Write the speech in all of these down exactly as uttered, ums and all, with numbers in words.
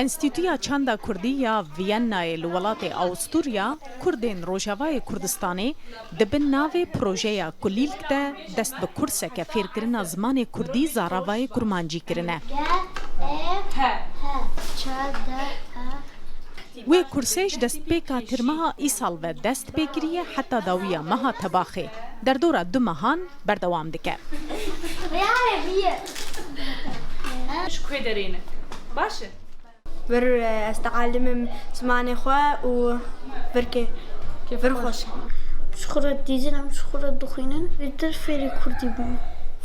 Enstîtuya Çanda Kurdî ya Viyennayê li welatê Awusturya, Kurdên Rojavayê Kurdistanê di bin navê Projeya Kulîlk de dest bi kurseke fêrkirina zimanê kurdî zaravayê kurmancî kirine. Wê kursê ji destpêka tîrmeha îsal ve dest pê kiriye heta dawiya meha Tebaxê. Derdora du mehan berdewam dike. Ji ku derê ne? Baş e. Vir, e, ez dialimim zimanê xwe û vir kê-, vir xweş. Ji xwe re dîzin em ji xwe re dixwînin. Zêdetir fêrî kurdî bûm.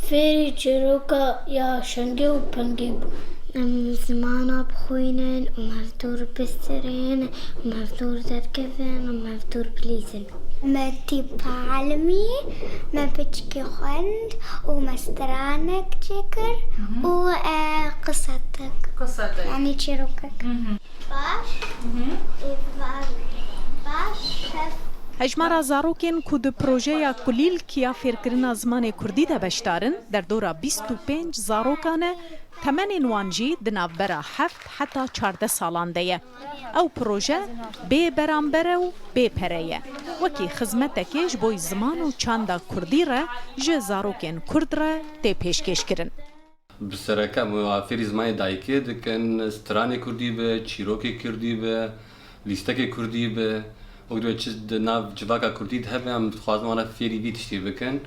Fêrî çîroka ya şengê û pengê bûm. Em zimana bixwînin û mevdûr bistrin û mevdûr derkevin û mevdûr bilîzin. Me tî palimî, me piçkî xwend û me stranek çêkir û, e, qisetek. Qisetek. Yanî çîrokek. Baş. Ê, va-, baş, şef. Hejmara zarokên ku di projeya Kulîlk ya fêrkirina zimanê kurdî de beşdar in, derdora bîst û pênc zarokan e, temenên wan jî di navbera heft heta çardeh salan de ye. Ew proje bê beramber e û bê pere ye. Wekî xizmetekê ji bo ziman û çanda kurdî re ji zarokên kurd re tê pêşkêşkirin. Bi sereke em fêrî zimanê dayikê dikin, stranê kurdî be, çîrokê kurdî be, lîstekê kurdî be. Wek divê çi di nav civaka kurdî de hebe, em dixwazin wana fêrî vî tiştî bikin.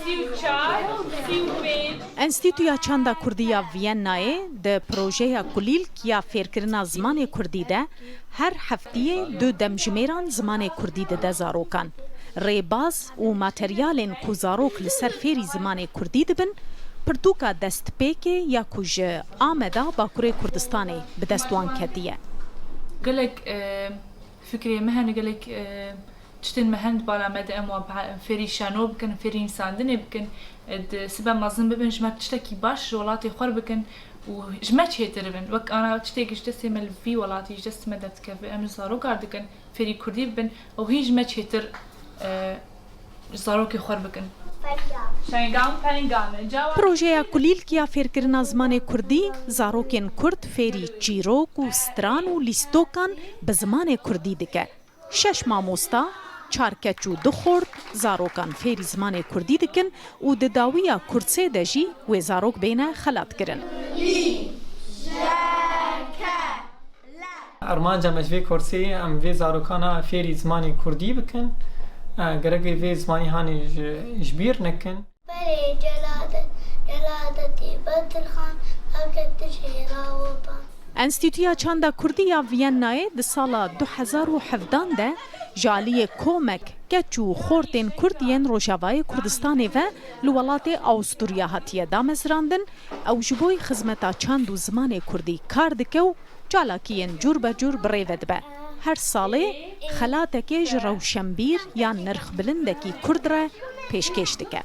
Sî û çar, sî û pênc. Enstîtuya Çanda Kurdî ya Viyennayê di projeya Kulîlk ya fêrkirina zimanê kurdî de her heftiyê du demjimêran zimanê kurdî dide zarokan. Rêbaz û materyalên ku zarok li ser fêrî zimanê kurdî dibin, pirtûka destpêkê ya ku ji Ameda Bakurê Kurdistanê bi dest wan ketiye. Gelek, e, fikrê me hene, gelek, e, tiştên me hene di bala me de, em wan biha-, fêrî şano bikin, fêrî nivîsandinê bikin, e, di sibe mezin bibin, ji me tiştekî baş ji welatê xwe re bikin û ji me çêtir bin. Wek ana tiştekî ji destê me li vî welatî ji destê me derdikeve, em ji zarokar dikin, fêrî kurdî bibin û hîn ji me çêtir, e, zarokê xwe bikin. Şengan pengan. Cawa Projeya Kulîlk ya fêrkirina zimanê kurdî, zarokên kurd fêrî çîrok û stran û lîstokan bi zimanê kurdî dike. Şeş mamosta, çar keç û du xort zarokan fêrî zimanê kurdî dikin û di dawiya kursê de jî wê zarok bêne xelatkirin. Armanca me ji vê kursê, em vê zarokana fêrî zimanê kurdî bikin. E, gerek wê vê zimanî hanê ji, ji bîr nekin. Belê, Celade-, Celadetî Bedirxan, hevket tu jêra we ban. Enstîtuya Çanda Kurdî ya Viyennayê di sala du hezar û hevdan de ji aliyê komek keç û xortên kurd yên Rojavayê Kurdistanê ve li welatê Awusturya hatiye damezrandin. Ew ji bo xizmeta çand û zimanê kurdî kar dike û çalakiyên cûr be cûr bi rê ve dibe. Her salê xelatekê ji rewşenbîr yan nirxbilindekî kurd re pêşkêş dike.